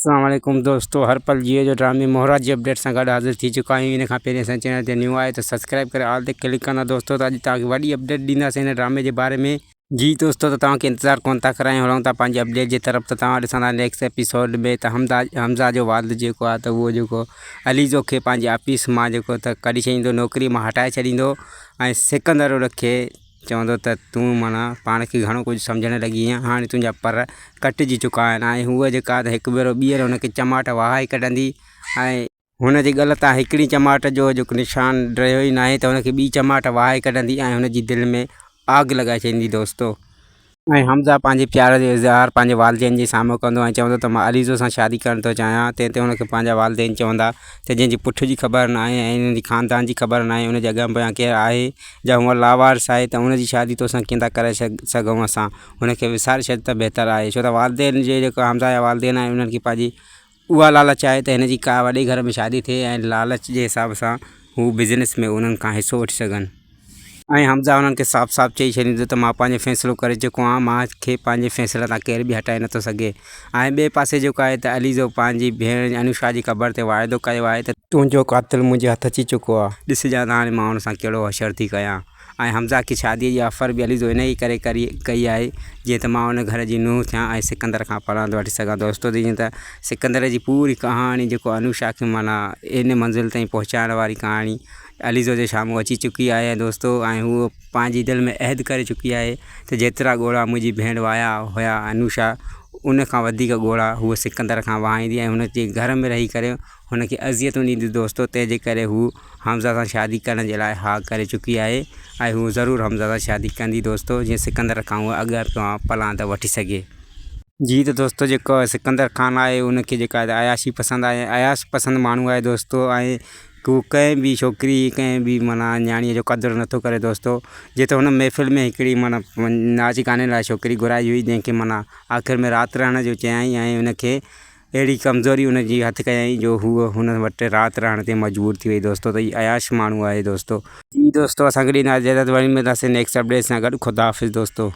السلام عليڪم دوستو هر پل جيئو جو ڊرامي مهرا جي اپڊيٽ سان گڏ حاضر ٿي چڪا آهيون ان کان پهرين اسان چينل تي نيو آهي ته سبسڪرائب ڪري آل تي ڪلڪ ڪندا دوستو ته اڄ توهان کي وڏي اپڊيٽ ڏينداسين هن ڊرامي جي باري ۾ جي دوستو ته توهان کي انتظار ڪون ٿا ڪرايون هلون ٿا پنهنجي اپڊيٽ جي طرف ته توهان ڏسندا نيڪسٽ ايپيسوڊ ۾ ته حمزه حمزه جو والد جيڪو آهي ته اهو جيڪو عليزو کي پنهنجي آفيس مان جيڪو ته ڪڍي ڇڏيندو نوڪري مان هٽائي ڇڏيندو ۽ سڪندر ان کي چوندو ته تون معنيٰ پاڻ کي گهڻو ڪجهه سمجهڻ لڳي آهين، هاڻي تنهنجا پر ڪٽجي چڪا آهن ۽ هوء جيڪا ته هڪ ڀيرو ٻيهر هن کي چماٽ وهائي ڪڍندي ۽ هن جي ڳل تان هڪڙي چماٽ جو جيڪو نشان رهيو ئي ناهي ته هن کي ٻي چماٽ وهائي ڪڍندي ۽ هن جي دل ۾ آگ لڳائي ڇڏيندي دوستو. ۽ حمزه پنهنجي پيار جو اظهار پنهنجي والدين جي سامهون ڪندو ۽ چوندو ته مان عليزو سان شادي ڪرڻ ٿو چاهيان تنهن تي هن کي پنهنجا والدين چوندا ته جنهن جي پٺ جي خبر ناهي ۽ ان جي خاندان جي خبر ناهي ان جي اڳيان پويان ڪير آهي جا هونء لاوارث آهي ته ان جي شادي توسان ڪيئن ٿا ڪرائي سگهون اسان هن کي وساري ڇڏ ته بهتر آهي ڇو ته والدين جي جيڪو حمزه جا والدين آهن انهن کي پنهنجي اها لالچ آهي ته هن جي ڪا وڏي گهر ۾ شادي ٿئي ۽ لالچ جي حساب سان هو بزنس ۾ انهن کان حصو وٺي سگهن. ۽ حمزه انهن کي صاف صاف چئي ڇڏيندو ته مان پنهنجو فيصلو ڪري چڪو آهيان مان کي پنهنجي فيصلي تان ڪير به هٽائي نٿو سگهي ۽ ٻئي پاسي جيڪو آهي ته عليزو پنهنجي ڀيڻ انوشا جي قبر تي واعدو ڪيو آهي ته تنهنجو قاتل منهنجي هٿ اچي چڪو آهي. ڏسجان ته هاڻي مان هن سان ڪهڙو حشر ٿي ڪيان. ۽ حمزه کي شاديء جي آفر به عليزو انهيء ڪري ڪئي آهي جيئن ته مان ان گهر جي نونهن ٿيان ۽ سڪندر کان پلاند وٺي سگهان دوستو جيئن ته سڪندر جي پوري ڪهاڻي جيڪو انوشا کي معنيٰ ان منزل تائين پهچائڻ واري ڪهاڻي عليزو جي سامهون اچي چڪي آهي دوستو ۽ هوء پنهنجي دل ۾ عهد ڪري چڪي آهي ته جيترا ڳوڙها منهنجي ڀيڻ وهايا هيا انوشا ان کان وڌيڪ ڳوڙها هوء سڪندر کان وهائيندي ۽ هن جي گهر ۾ رهي ڪري هن کي اذيتون ڏيندي دوستو تنهن جي ڪري هو حمزه سان شادي ڪرڻ جي لاء ها ڪري چڪي آهي ۽ هو ضرور حمزه سان شادي ڪندي دوستو جيئن سڪندر کان هوء اڳيان پويان پلاند وٺي سگهي. جي ته دوستو جيڪو سڪندر خان آهي ان کي جيڪا عياشي پسند آهي عياش پسند ماڻهو آهي دوستو ۽ هو ڪنهن به ڇوڪري ڪنهن به معنيٰ نياڻي جو قدر نٿو ڪري دوستو جي ته هن محفل ۾ هڪڙي معنيٰ ناچ گاني لاء ڇوڪري گهرائي هئي جنهن کي معنيٰ آخر ۾ رات رهڻ جو چيائين ۽ ان کي اهڙي ڪمزوري ان جي هٿ ڪيائين جو هوء هن وٽ رات رهڻ تي مجبور ٿي وئي دوستو ته هي عياش ماڻهو آهي دوستو. جي دوستو اسان کي ڏيندا اجازت وري ملنداسين نيڪسٽ اپڊيٽ سان گڏ خدا حافظ دوستو.